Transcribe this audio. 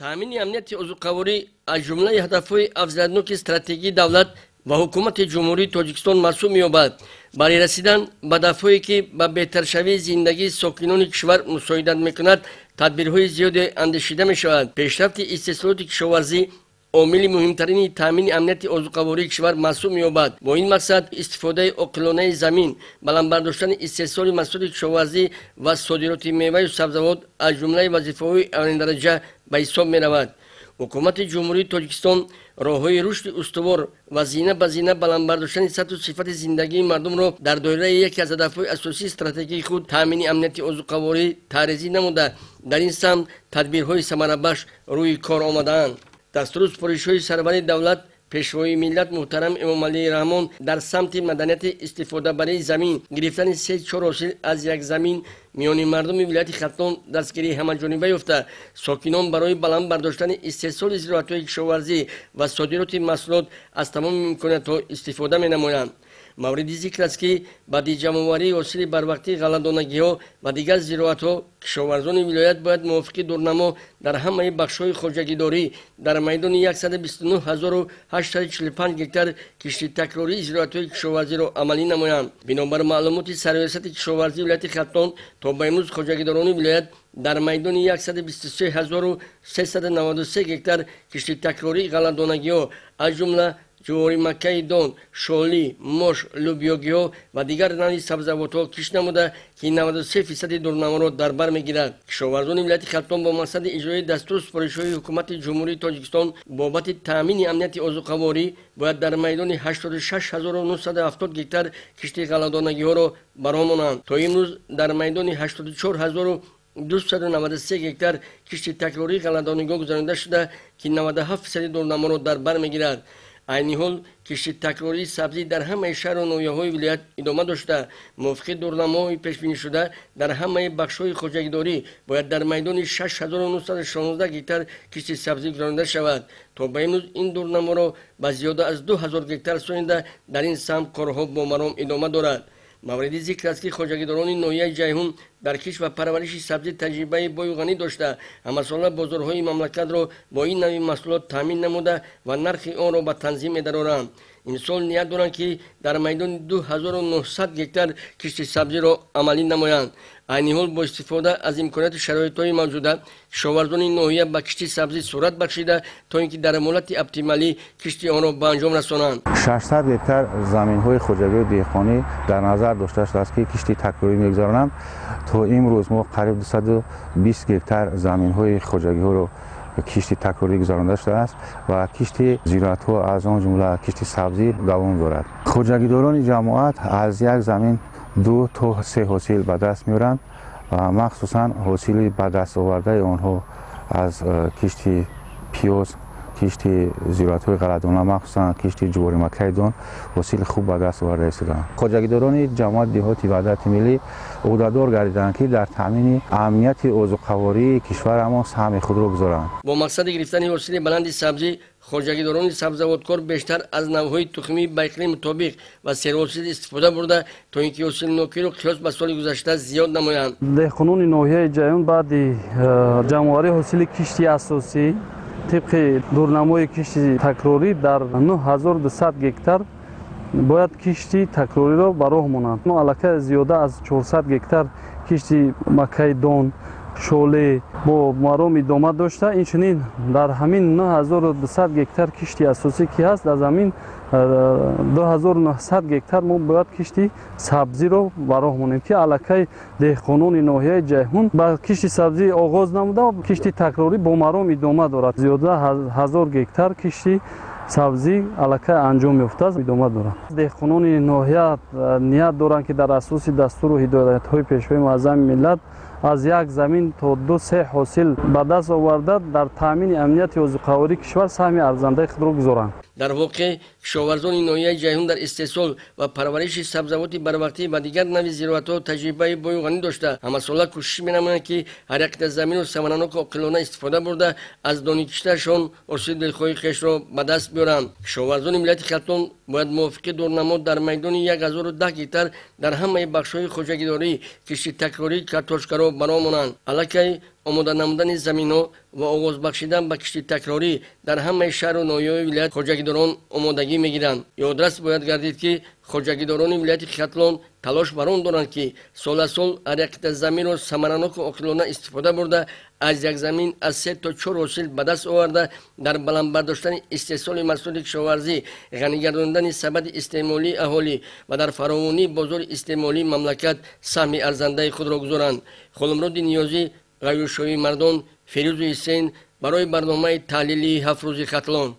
Таъмини амнияти озуқаворӣ аз ҷумлаи ҳадафҳои афзалиятноки стратегии давлат ва ҳукумати Ҷумҳурии Тоҷикистон маҳсуб меёбад. Барои расидан ба ҳадафҳое, ки ба беҳтаршавии зиндагии сокинони кишвар мусоидат мекунад, тадбирҳои зиёде андешида мешавад. Пешрафти истеҳсолоти кишоварзӣ омили муҳимтарини таъмини амнияти озуқавории кишвар маҳсуб меёбад. Бо ин мақсад истифодаи оқилонаи замин, баланд бардоштани истеҳсоли маҳсулоти кишоварзӣ ва содироти меваю сабзавот аз ҷумлаи вазифаҳои аввалиндараҷа ба ҳисоб меравад. Ҳукумати Ҷумҳурии Тоҷикистон роҳҳои рушди устувор ва зина ба зина баланд бардоштани сатҳу сифати зиндагии мардумро дар доираи яке аз ҳадафҳои асосии стратегии худ таъмини амнияти озуқаворӣ таъризӣ намуда, дар ин самт тадбирҳои самарабахш рӯи кор омадаанд. Дастуру супоришҳои сарвари давлат, пешвои миллат муҳтарам Эмомалӣ Раҳмон дар самти маданияти истифодабарии замин, гирифтани 3-4 ҳосил аз як замин миёни мардуми вилояти Хатлон дастгирии ҳамаҷониба ёфта, сокинон барои баланд бардоштани истеҳсоли зироатҳои кишоварзӣ ва содироти маҳсулот аз тамоми имкониятҳо истифода менамоянд. Мавриди зикр аст, ки баъди ҷамъоварии ҳосили барвақтии ғалладонагиҳо ва дигар зироатҳо, кишоварзони вилоят бояд мувофиқи дурнамо дар ҳамаи бахшҳои хоҷагидорӣ дар майдони 129 845 гектар кишти такрории зироатҳои кишоварзиро амалӣ намоянд. Бинобар маълумоти Сарриёсати кишоварзии вилояти Хатлон, то ба имрӯз хоҷагидорони вилоят дар майдони 123 393 гектар кишти такрории ғалладонагиҳо, аз ҷумла ҷуворимаккаи дон, шолӣ, мош, лӯбиёгиҳо ва дигар навъи сабзавотҳо кишт намуда, ки 93 фисади дурнаморо дар бар мегирад. Кишоварзони вилояти Хатлон бо мақсади иҷрои дастуру супоришҳои ҳукумати Ҷумҳурии Тоҷикистон бобати таъмини амнияти озуқаворӣ бояд дар майдони 86 970 гектар кишти ғалладонагиҳоро ба роҳ монанд. То имрӯз дар майдони 84 293 гектар кишти такрории ғалладонагиҳо гузаронида шуда, ки 97 фисади дурнаморо дар бар мегирад. Айни ҳол кишти такрории сабзӣ дар ҳамаи шаҳру ноҳияҳои вилоят идома дошта, мувофиқи дурнамоҳои пешбинишуда дар ҳамаи бахшҳои хоҷагидорӣ бояд дар майдони 6916 гектар кишти сабзӣ гузаронида шавад. То ба имрӯз ин дурнаморо ба зиёда аз 2000 гектар расонида, дар ин самт корҳо бо маром идома дорад. Мавриди зикр аст, ки хоҷагидорони ноҳияи Ҷайҳун дар кишт ва парвариши сабзӣ таҷрибаи бою ғанӣ дошта, ҳамасола бозорҳои мамлакатро бо ин навъи маҳсулот таъмин намуда ва нархи онро ба танзим медароранд. Имсол ният доранд, ки дар майдони 2900 гектар кишти сабзиро амалӣ намоянд. Айни ҳол бо истифода аз имконияту шароитҳои мавҷуда кишоварзони ноҳия ба кишти сабзӣ суръат бахшида, то ин ки дар муҳлати оптималӣ кишти онро ба анҷом расонанд. 600 гектар заминҳои хоҷагии деҳқонӣ дар назар дошта шудааст, ки кишти такрорӣ мегузаронанд. То имрӯз мо қариб 220 гектар заминҳои хоҷагиҳоро кишти такрорӣ гузаронда шудааст ва кишти зироатҳо, аз он ҷумла кишти сабзӣ, давом дорад. Хоҷагидорони ҷамоат аз як замин ду то се ҳосил ба даст меоранд ва махсусан ҳосили ба даст овардаи онҳо аз кишти пиёз, кишти зироатҳои ғалладона, махсусан кишти ҷуворимаккаи дон ҳосили хуб ба даст оварда истодаанд. Хоҷагидорони ҷамоати деҳоти Ваҳдати Миллӣ ӯҳдадор гардиданд, ки дар таъмини амнияти озуқавории кишварамон саҳми худро гузоранд. Бо мақсади гирифтани ҳосили баланди сабзӣ хоҷагидорони сабзавоткор бештар аз навъҳои тухмии ба иқлим мутобиқ ва серҳосил истифода бурда, то ин ки ҳосилнокиро қиёс ба соли гузашта зиёд намоянд. Деҳқонони ноҳияи Ҷайҳун баъди ҷамъоварии ҳосили кишти асосӣ тибқи дурнамои кишти такрорӣ дар 9200 гектар бояд кишти такрориро ба роҳ монанд. Мо аллакай зиёда аз 400 гектар кишти маккаи дон, шоле бо маром идома дошта, инчунин дар ҳамин 9200 гектар кишти асосӣ ки ҳаст, аз ҳамин 2900 гектар мо бояд кишти сабзиро ба роҳ монем, ки аллакай деҳқонони ноҳияи Ҷайҳун ба кишти сабзӣ оғоз намуда, кишти такрорӣ бо маром идома дорад. Зиёда 1000 гектар кишти сабзӣ аллакай анҷом ёфтааст, идома дорад. Деҳқонони ноҳия ният доранд, ки дар асоси дастуру ҳидоятҳои Пешвои муаззами миллат аз як замин то ду се ҳосил ба даст оварда, дар таъмини амнияти озуқавории кишвар саҳми арзандаи худро гузоранд. Дар воқеъ кишоварзони ноҳияи Ҷайҳун дар истеҳсол ва парвариши сабзавоти барвақтӣ ва дигар навъи зироатҳо таҷрибаи бою ғанӣ дошта, ҳамасола кӯшиш менамоянд, ки ҳар як қитъа заминро самараноку оқилона истифода бурда, аз доникишташон ҳосили дилхоҳи хешро ба даст биёранд. Кишоварзони вилояти Хатлон бояд мувофиқи дурнамо дар майдони 1010 гектар дар ҳамаи бахшҳои хоҷагидорӣ кишти такрории картошкаро ба роҳ монанд. Аллакай омода намудани заминҳо ва оғоз бахшидан ба кишти такрорӣ дар ҳамаи шаҳру ноҳияҳои вилоят хоҷагидорон омодагӣ мегиранд. Ёдрас бояд гардид, ки хоҷагидорони вилояти Хатлон талош бар он доранд, ки сол аз сол ҳар як қитъа заминро самараноку оқилона истифода бурда, аз як замин аз 3 то 4 ҳосил ба даст оварда, дар баланд бардоштани истеҳсоли маҳсулоти кишоварзӣ, ғанӣ гардондани сабади истеъмолии аҳолӣ ва дар фаровонии бозори истеъмолии мамлакат саҳми арзандаи худро гузоранд. Холмуроди Ниёзӣ, Ғаюршоҳи Мардон, Ферӯзу Ҳусейн барои барномаи таҳлилии «Ҳафт рӯзи Хатлон».